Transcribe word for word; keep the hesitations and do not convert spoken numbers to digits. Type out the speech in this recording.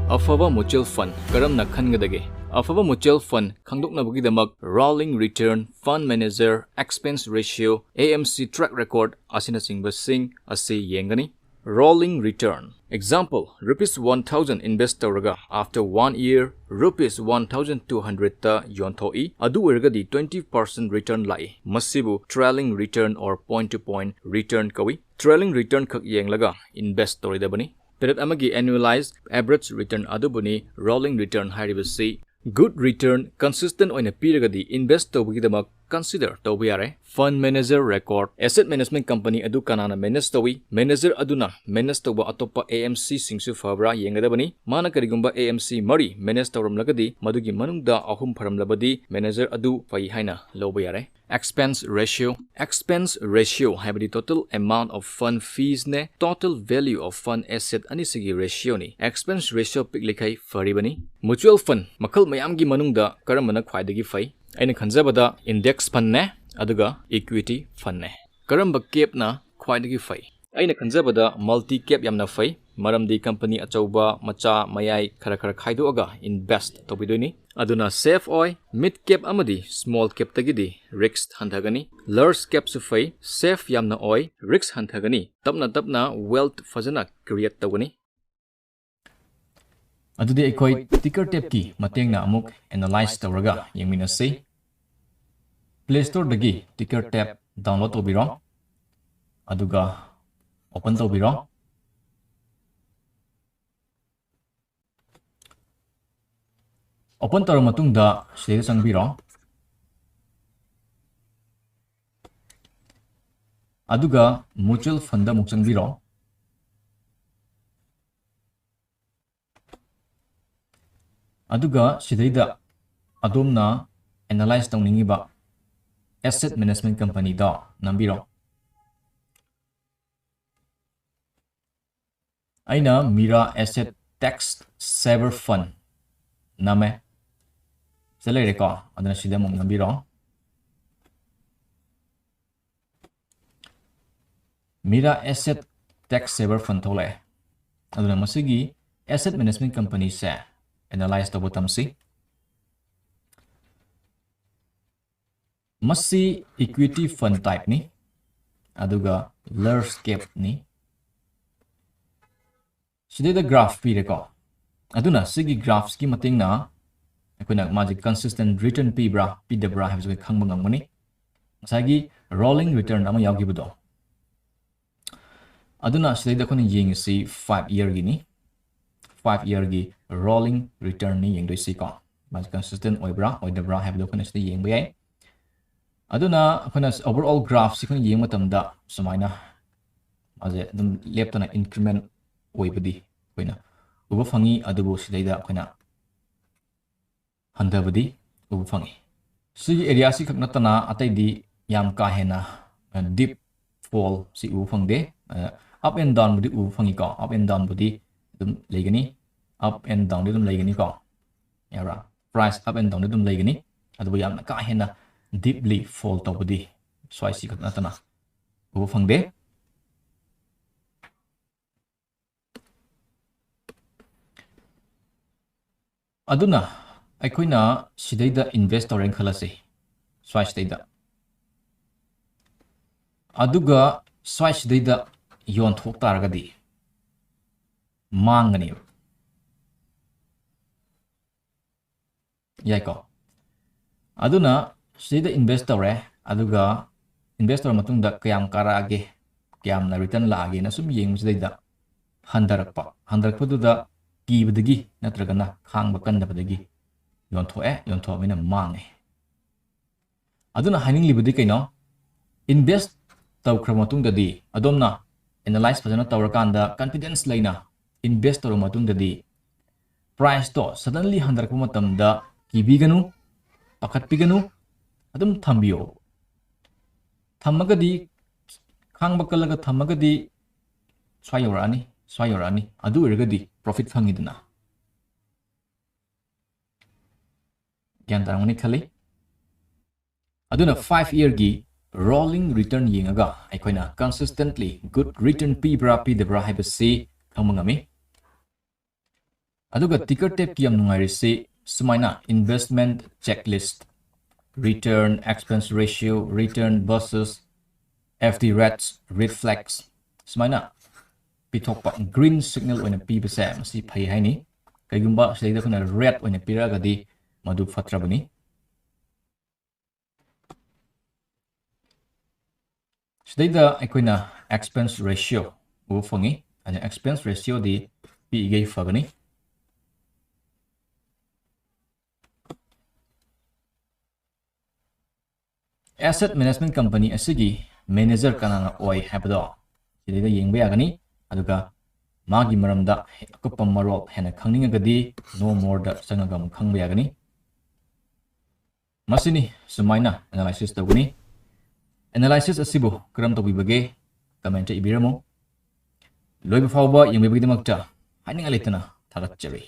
ꯑꯐꯕ mutual fund ꯀꯔꯝꯅ ꯈꯟꯒꯗꯒꯦ? ꯑꯐꯕ mutual fund ꯈꯪꯗꯣꯛꯅꯕꯒꯤꯗꯃꯛ Rolling Return, Fund Manager, Expense Ratio, A M C Track Record ꯑꯁꯤꯅꯆꯤꯡꯕꯁꯤꯡ ꯑꯁꯤ ꯌꯦꯡꯒꯅꯤ꯫ Rolling Return. Example, rupees one thousand invest ꯇꯧꯔꯒ after one year rupees one thousand two hundred ꯇ ꯌꯣꯟꯊꯣꯛꯏ꯫ ꯑꯗꯨ ꯑꯣꯏꯔꯒꯗꯤ twenty percent return ꯂꯥꯛꯏ꯫ ꯃꯁꯤꯕꯨ trailing return or point to point return ꯀꯧꯏ꯫ Trailing return ꯈꯛ ꯌꯦꯡꯂꯒ invest ꯇꯧꯔꯣꯏꯗꯕꯅꯤ꯫ Period ꯑꯃꯒꯤ annualized average return ꯑꯗꯨꯕꯨꯅꯤ rolling return ꯍꯥꯏꯔꯤꯕꯁꯤ꯫ Good return consistent ꯑꯣꯏꯅ ꯄꯤꯔꯒꯗꯤ invest ꯇꯧꯕꯒꯤꯗꯃꯛ consider ꯇꯧꯕ ꯌꯥꯔꯦ꯫ Fund manager record, asset management company ꯑꯗꯨ ꯀꯅꯥꯅ manage ꯇꯧꯏ? Manager ꯑꯗꯨꯅ manage ꯇꯧꯕ ꯑꯇꯣꯞꯄ A M C ꯁꯤꯡꯁꯨ ꯐꯕ꯭ꯔꯥ ꯌꯦꯡꯒꯗꯕꯅꯤ꯫ ꯃꯥꯅ ꯀꯔꯤꯒꯨꯝꯕ A M C ꯃꯔꯤ manage ꯇꯧꯔꯝꯂꯒꯗꯤ, ꯃꯗꯨꯒꯤ ꯃꯅꯨꯡꯗ ꯑꯍꯨꯝ ꯐꯔꯝꯂꯕꯗꯤ manager ꯑꯗꯨ ꯐꯩ ꯍꯥꯏꯅ ꯂꯧꯕ ꯌꯥꯔꯦ꯫ Expense ratio, expense ratio ꯍꯥꯏꯕꯗꯤ total amount of fund fees ꯅꯦ, total value of fund asset ꯑꯅꯤꯁꯤꯒꯤ ratio ꯅꯤ꯫ Expense ratio ꯄꯤꯛꯂꯤꯈꯩ ꯐꯔꯤꯕꯅꯤ꯫ Mutual fund ꯃꯈꯜ ꯃꯌꯥꯝꯒꯤ ꯃꯅꯨꯡꯗ ꯀꯔꯝꯕꯅ ꯈ꯭ꯋꯥꯏꯗꯒꯤ ꯐꯩ? ꯑꯩꯅ ꯈꯟꯖꯕꯗ index fund ꯅꯦ, ꯑꯗꯨꯒ equity fund ꯅꯦ꯫ ꯀꯔꯝꯕ cap ꯅ ꯈ꯭ꯋꯥꯏꯗꯒꯤ ꯐꯩ? ꯑꯩꯅ ꯈꯟꯖꯕꯗ multi cap ꯌꯥꯝꯅ ꯐꯩ, ꯃꯔꯝꯗꯤ company ꯑꯆꯧꯕ, ꯃꯆꯥ, ꯃꯌꯥꯏ ꯈꯔ ꯈꯔ ꯈꯥꯏꯗꯣꯛꯑꯒ invest ꯇꯧꯕꯤꯗꯣꯏꯅꯤ꯫ ꯑꯗꯨꯅ safe ꯑꯣꯏ, mid cap ꯑꯃꯗꯤ small cap ꯇꯒꯤꯗꯤ risk ꯍꯟꯊꯒꯅꯤ꯫ Large cap ꯁꯨ ꯐꯩ, safe ꯌꯥꯝꯅ ꯑꯣꯏ, risk ꯍꯟꯊꯒꯅꯤ꯫ ꯇꯞꯅ ꯇꯞꯅ wealth ꯐꯖꯅ create ꯇꯧꯒꯅꯤ꯫ ꯑꯗꯨꯗꯤ ꯑꯩꯈꯣꯏ Ticker Tape ꯀꯤ ꯃꯇꯦꯡꯅ ꯑꯃꯨꯛ analyze ꯇꯧꯔꯒ ꯌꯦꯡꯃꯤꯟꯅꯁꯤ꯫ Play Store ꯗꯒꯤ Ticker Tape download ꯇꯧꯕꯤꯔꯣ, ꯑꯗꯨꯒ open ꯇꯧꯕꯤꯔꯣ꯫ Open ꯇꯧꯔ ꯃꯇꯨꯡꯗ ꯁꯤꯗꯩꯗ ꯆꯪꯕꯤꯔꯣ, ꯑꯗꯨꯒ mutual fund ꯗ ꯑꯃꯨꯛ ꯆꯪꯕꯤꯔꯣ꯫ ꯑꯗꯨꯒ ꯁꯤꯗꯩꯗ ꯑꯗꯣꯝꯅ analyze ꯇꯧꯅꯤꯡꯉꯤꯕ asset management company ꯗꯣ ꯅꯝꯕꯤꯔꯣ꯫ ꯑꯩꯅ Mira Asset Tax Saver Fund ꯅꯝꯃꯦ꯫ ꯁꯤꯗ ꯂꯩꯔꯦꯀꯣ꯫ ꯑꯗꯨꯅ ꯁꯤꯗ ꯑꯃꯨꯛ ꯅꯝꯕꯤꯔꯣ꯫ Mira Asset tax saver fund ꯊꯣꯛꯂꯛꯑꯦ꯫ ꯑꯗꯨꯅ ꯃꯁꯤꯒꯤ asset management company ꯁꯦ analyze ꯇꯧꯕ ꯇꯝꯁꯤ꯫ ꯃꯁꯤ equity fund type ꯅꯤ, ꯑꯗꯨꯒ large cap ꯅꯤ꯫ ꯁꯤꯗꯩꯗ graph ꯄꯤꯔꯦꯀꯣ꯫ ꯑꯗꯨꯅ ꯁꯤꯒꯤ graphs ꯀꯤ ꯃꯇꯦꯡꯅ ꯑꯩꯈꯣꯏꯅ ꯃꯥꯁꯦ consistent return ꯄꯤꯕ꯭ꯔꯥ ꯄꯤꯗꯕ꯭ꯔꯥ ꯍꯥꯏꯕꯁꯦ ꯑꯩꯈꯣꯏ ꯈꯪꯕ ꯉꯝꯒꯅꯤ꯫ ꯉꯁꯥꯏꯒꯤ rolling return ꯑꯃ ꯌꯥꯎꯈꯤꯕꯗꯣ, ꯑꯗꯨꯅ ꯁꯤꯗꯩꯗ ꯑꯩꯈꯣꯏꯅ ꯌꯦꯡꯉꯤꯁꯤ five year Guinea. Five year ꯒꯤ rolling return ꯅꯤ ꯌꯦꯡꯗꯣꯏꯁꯤꯀꯣ꯫ ꯃꯥꯁꯦ consistent ꯑꯣꯏꯕ꯭ꯔꯥ ꯑꯣꯏꯗꯕ꯭ꯔꯥ ꯍꯥꯏꯕꯗꯣ ꯑꯩꯈꯣꯏꯅ ꯁꯤꯗ ꯌꯦꯡꯕ ꯌꯥꯏ꯫ ꯑꯗꯨꯅ ꯑꯩꯈꯣꯏꯅ overall graph ꯁꯤ ꯑꯩꯈꯣꯏꯅ ꯌꯦꯡꯕ ꯃꯇꯝꯗ ꯁꯨꯃꯥꯏꯅ ꯃꯥꯁꯦ ꯑꯗꯨꯝ ꯂꯦꯞꯇꯅ increment ꯑꯣꯏꯕꯗꯤ ꯑꯩꯈꯣꯏꯅ ꯎꯕ ꯐꯪꯉꯤ, ꯑꯗꯨꯕꯨ ꯁꯤꯗꯩꯗ ꯑꯩꯈꯣꯏꯅ ꯍꯟꯊꯕꯗꯤ ꯎꯕ ꯐꯪꯉꯤ꯫ ꯁꯤꯒꯤ area ꯁꯤ ꯈꯛ ꯅꯠꯇꯅ ꯑꯇꯩꯗꯤ ꯌꯥꯝ ꯀꯥ ꯍꯦꯟꯅ, ꯑ, deep fall ꯁꯤ ꯎꯕ ꯐꯪꯗꯦ꯫ ꯑ, up and down ꯕꯨꯗꯤ ꯎꯕ ꯐꯪꯉꯤꯀꯣ, up and down ꯕꯨꯗꯤ ꯑꯗꯨꯝ ꯂꯩꯒꯅꯤ, up and down ꯗꯤ ꯑꯗꯨꯝ ꯂꯩꯒꯅꯤꯀꯣ, ꯌꯥꯕ꯭ꯔꯥ? Price up and down ꯗꯤ ꯑꯗꯨꯝ ꯂꯩꯒꯅꯤ, ꯑꯗꯨꯕꯨ ꯌꯥꯝꯅ ꯀꯥ ꯍꯦꯟꯅ deeply fall ꯇꯧꯕꯗꯤ ꯁ꯭ꯋꯥꯏꯁꯤ ꯈꯛ ꯅꯠꯇꯅ ꯎꯕ ꯐꯪꯗꯦ꯫ ꯑꯗꯨꯅ ꯑꯩꯈꯣꯏꯅ ꯁꯤꯗꯩꯗ invest ꯇꯧꯔꯦꯅ ꯈꯜꯂꯁꯤ, ꯁ꯭ꯋꯥꯏꯁꯤꯗꯩꯗ, ꯑꯗꯨꯒ ꯁ꯭ꯋꯥꯏꯁꯤꯗꯩꯗ ꯌꯣꯟꯊꯣꯛ ꯇꯥꯔꯒꯗꯤ ꯃꯥꯡꯒꯅꯦꯕ꯫ ꯌꯥꯏꯀꯣ? ꯑꯗꯨꯅ ꯁꯤꯗꯩꯗ invest ꯇꯧꯔꯦ, ꯑꯗꯨꯒ invest ꯇꯧꯔ ꯃꯇꯨꯡꯗ ꯀꯌꯥꯝ ꯀꯥꯔꯛꯑꯒꯦ, ꯀꯌꯥꯝꯅ return ꯂꯥꯛꯑꯒꯦꯅ ꯁꯨꯝ ꯌꯦꯡꯕꯁꯤꯗꯩꯗ ꯍꯟꯊꯔꯛꯄ, ꯍꯟꯊꯔꯛꯄꯗꯨꯗ ꯀꯤꯕꯗꯒꯤ ꯅꯠꯇ꯭ꯔꯒꯅ ꯈꯥꯡꯕ ꯀꯟꯗꯕꯗꯒꯤ ꯌꯣꯟꯊꯣꯛꯑꯦ, ꯌꯣꯟꯊꯣꯛꯑꯕꯅꯤꯅ ꯃꯥꯡꯉꯦ꯫ ꯑꯗꯨꯅ ꯍꯥꯏꯅꯤꯡꯂꯤꯕꯗꯤ ꯀꯩꯅꯣ? Invest ꯇꯧꯈ꯭ꯔꯕ ꯃꯇꯨꯡꯗꯗꯤ, ꯑꯗꯣꯝꯅ analyze ꯐꯖꯅ ꯇꯧꯔꯀꯥꯟꯗ confidence ꯂꯩꯅ invest ꯇꯧꯔꯕ ꯃꯇꯨꯡꯗꯗꯤ, price ꯇꯣ suddenly ꯍꯟꯊꯔꯛꯄ ꯃꯇꯝꯗ ꯀꯤꯕꯤꯒꯅꯨ, ꯄꯥꯈꯠꯄꯤꯒꯅꯨ, ꯑꯗꯨꯝ ꯊꯝꯕꯤꯌꯣ꯫ ꯊꯝꯃꯒꯗꯤ, ꯈꯥꯡꯕ ꯀꯜꯂꯒ ꯊꯝꯃꯒꯗꯤ ꯁ꯭ꯋꯥꯏ ꯌꯧꯔꯛꯑꯅꯤ, ꯁ꯭ꯋꯥꯏ ꯌꯧꯔꯛꯑꯅꯤ꯫ ꯑꯗꯨ ꯑꯣꯏꯔꯒꯗꯤ profit ꯐꯪꯉꯤꯗꯅ꯫ ꯒ꯭ꯌꯥꯟ ꯇꯥꯔꯝꯒꯅꯤ ꯈꯜꯂꯤ꯫ ꯑꯗꯨꯅ five year ꯒꯤ rolling return ꯌꯦꯡꯉꯒ ꯑꯩꯈꯣꯏꯅ consistently good return ꯄꯤꯕ꯭ꯔꯥ ꯄꯤꯗꯕ꯭ꯔꯥ ꯍꯥꯏꯕꯁꯤ ꯈꯪꯕ ꯉꯝꯃꯤ꯫ ꯑꯗꯨꯒ ticker tapeꯀꯤ ꯌꯥꯝ ꯅꯨꯡꯉꯥꯏꯔꯤꯁꯤ ꯁꯨꯃꯥꯏꯅ investment checklist, return, expense ratio, return versus F D rates, red flags ꯁꯨꯃꯥꯏꯅ ꯄꯤꯊꯣꯛꯄ, green signal ꯑꯣꯏꯅ ꯄꯤꯕꯁꯦ ꯃꯁꯤ ꯐꯩ ꯍꯥꯏꯅꯤ꯫ ꯀꯩꯒꯨꯝꯕ ꯁꯤꯗꯩꯗ ꯑꯩꯈꯣꯏꯅ red ꯑꯣꯏꯅ ꯄꯤꯔꯛꯑꯒꯗꯤ ꯃꯗꯨ ꯐꯠꯇ꯭ꯔꯕꯅꯤ꯫ ꯁꯤꯗꯩꯗ ꯑꯩꯈꯣꯏꯅ expense ratio ꯎꯕ ꯐꯪꯉꯤ꯫ ꯑꯗꯨꯅ expense ratioꯗꯤ ꯄꯤꯛꯏꯈꯩ ꯐꯒꯅꯤ꯫ Asset management company ꯑꯁꯤꯒꯤ manager ꯀꯅꯥꯅ ꯑꯣꯏ ꯍꯥꯏꯕꯗꯣ ꯁꯤꯗꯩꯗ ꯌꯦꯡꯕ ꯌꯥꯒꯅꯤ꯫ ꯑꯗꯨꯒ ꯃꯥꯒꯤ ꯃꯔꯝꯗ ꯑꯀꯨꯞꯄ ꯃꯔꯣꯜ ꯍꯦꯟꯅ ꯈꯪꯅꯤꯡꯉꯒꯗꯤ Know Moreꯗ ꯆꯪꯉꯒ ꯑꯃꯨꯛ ꯈꯪꯕ ꯌꯥꯒꯅꯤ꯫ ꯃꯁꯤꯅꯤ ꯁꯨꯃꯥꯏꯅ analysis ꯇꯧꯒꯅꯤ꯫ Analysis ꯑꯁꯤꯕꯨ ꯀꯔꯝ ꯇꯧꯕꯤꯕꯒꯦ? Commentꯇ ꯏꯕꯤꯔꯝꯃꯨ꯫ ꯂꯣꯏꯕ ꯐꯥꯎꯕ ꯌꯦꯡꯕꯤꯕꯒꯤꯗꯃꯛꯇ ꯍꯥꯏꯅꯤꯡꯉꯥꯏ ꯂꯩꯇꯅ ꯊꯥꯒꯠꯆꯔꯤ꯫